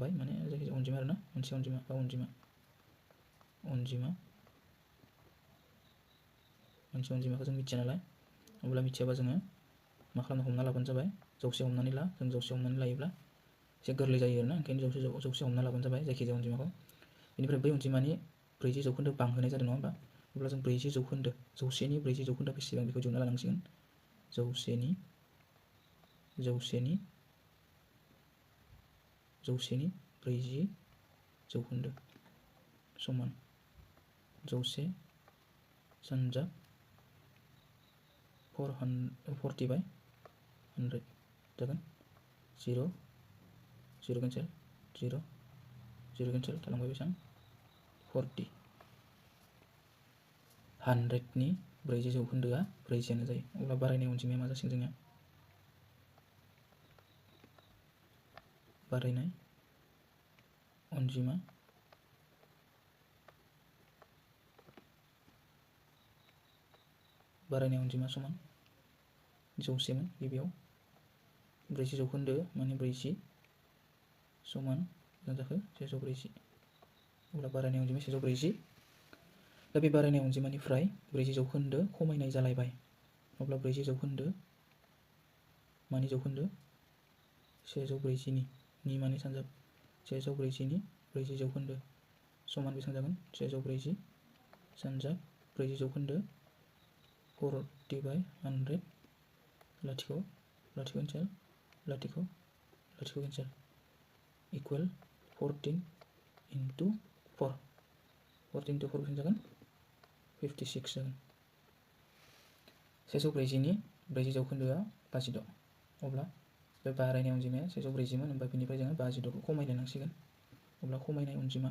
बाय माने जायखिजाया अनजिमा आरोना मोनसे अनजिमा बा अनजिमा मोनसे अनजिमाखौ जों मिथिया नालाय अब्ला मिथियाबा जोङो मा खालामनो हमना लाबानो जाबाय जौसे हमनानै ला जों जौसे हमनानै लायोब्ला एसे गोरलै जायो आरोना ओंखायनो जौसे हमना लाबानो जाबाय जायखिजाया अनजिमाखौ बेनिफ्राय बै अनजिमानि 40% बांहोनाय जादों नङा होमबा अब्ला जों 40% जौसेनि 40% बेसेबां बेखौ दिहुनना लानांसिगोन जौसेनि 40% समान जौसे सानजाब 40/100 जागोन 0 cancel 0 cancel थालांबाय बेसेबां 40 100नि 40%आ 40 जायो अब्ला बारायनाय अनजिमाया मा जासिगोन जोंनिया बारायनाय अनजिमा समान जौसेमोन गिबियाव 40% माने 40 समान बेसेबां जाखो 140 अब्ला बारायनाय अनजिमाया 140 दा बे बारायनाय अनजिमानिफ्राय 40% खमायनाय जालायबाय अब्ला 40% मानि जौखोन्दो 140 नि मानि सानजाब 140 नि 40% समान बेसेबां जागोन 140 सानजाब 40% 40/100 लाथिख' cancel लाथिख' cancel इकुवेल 14 into 4 14 into 4 बेसेबां जागोन 56 जागोन 140 नि 40%आ 56 अब्ला बे बारायनाय अनजिमाया 140 मोन ओमफ्राय बेनिफ्राय जोङो 56 खौ खमायलायनांसिगोन अब्ला खमायनाय अनजिमा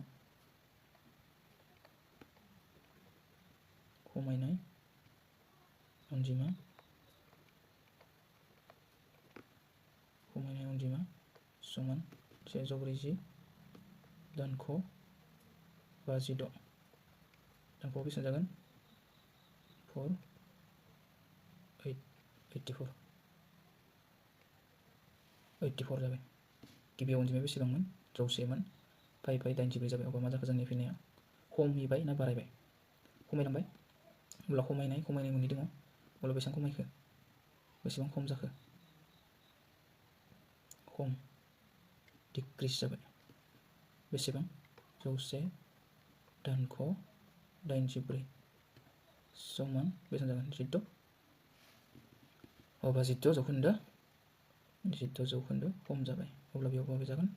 समान 140 दानख' 56 दानख'आव बेसेबां जागोन 84 जाबाय गिबि अनजिमाया बेसेबांमोन जौसेमोन फाय 84 जाबाय अब्ला मा जाखो जोंनि फिननाया खमिबाय ना बारायबाय खमायलांबाय अब्ला खमायनाय मोननै दङ अब्ला बेसेबां खमायखो बेसेबां खम जाखो खम डिक्रिस जाबाय बेसेबां 100 दानख' 84 समान बेसेबां जागोन 16 अब्ला 16% खम जाबाय अब्ला बेयाव माबे जागोन